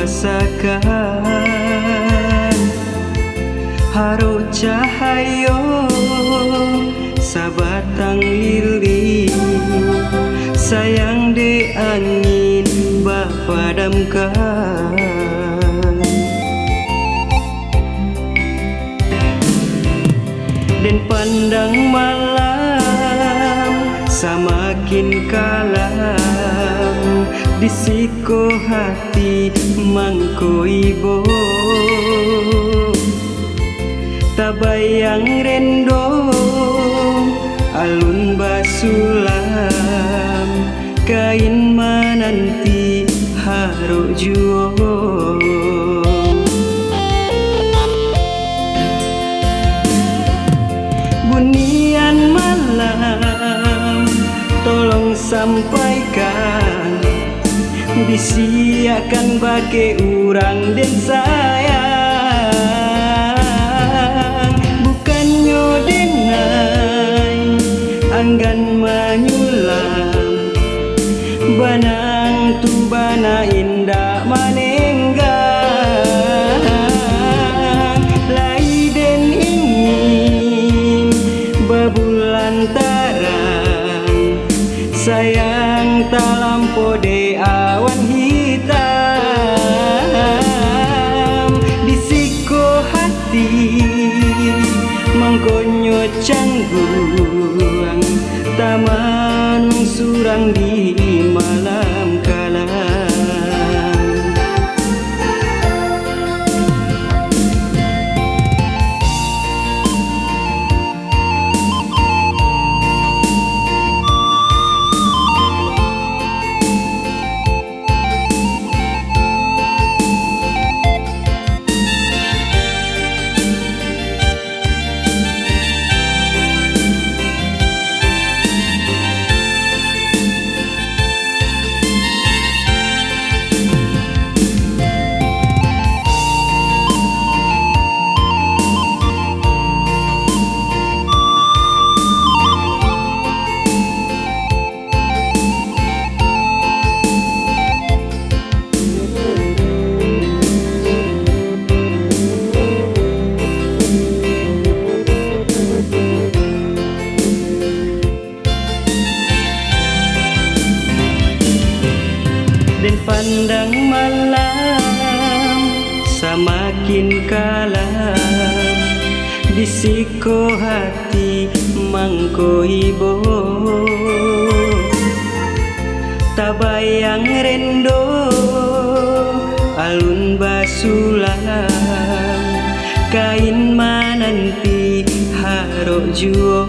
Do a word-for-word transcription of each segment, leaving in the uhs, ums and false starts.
Rasakan harok cahayo sabatang lilin, sayang dek angin bapadamkan. Den pandang malam samakin kalam, di siko hati mangko ibo. Tabayang rendo alun basulam, kain mananti harok juo. Bunian malam, tolong sampaikan, bisiakkan bakeh urang den sayang. Bukannyo denai anggan manyulam, banang tu bana indak manenggang. Lai den ingin babulan tarang, sayang talampau dek awan hitam. Di siko hati mangkonyo cangguang, tamanung surang di malam kalam. Den pandang malam samakin kalam, di siko hati mangko ibo. Tabayang rendo alun basulam, kain mananti harok juo.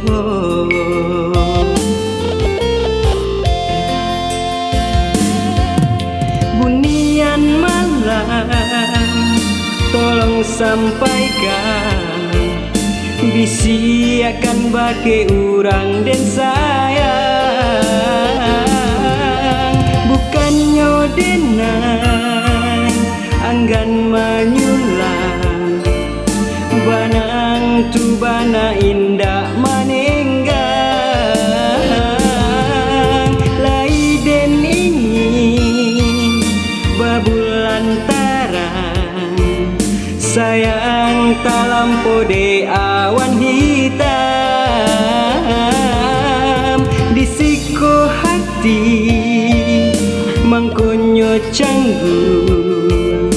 Bunian malam, tolong sampaikan, bisiakkan bakeh urang den sayang. Bukannyo denai anggan manyulam, banang tu bana indak manenggang. Lai den ingin babulan tarang, sayang talampau dek awan hitam. Di siko hati mangkonyo cangguang,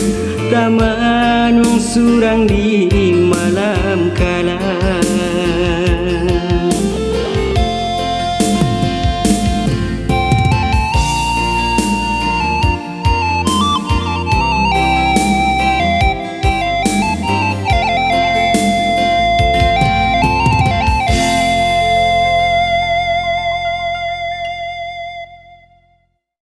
tamanung surang di malam kalam.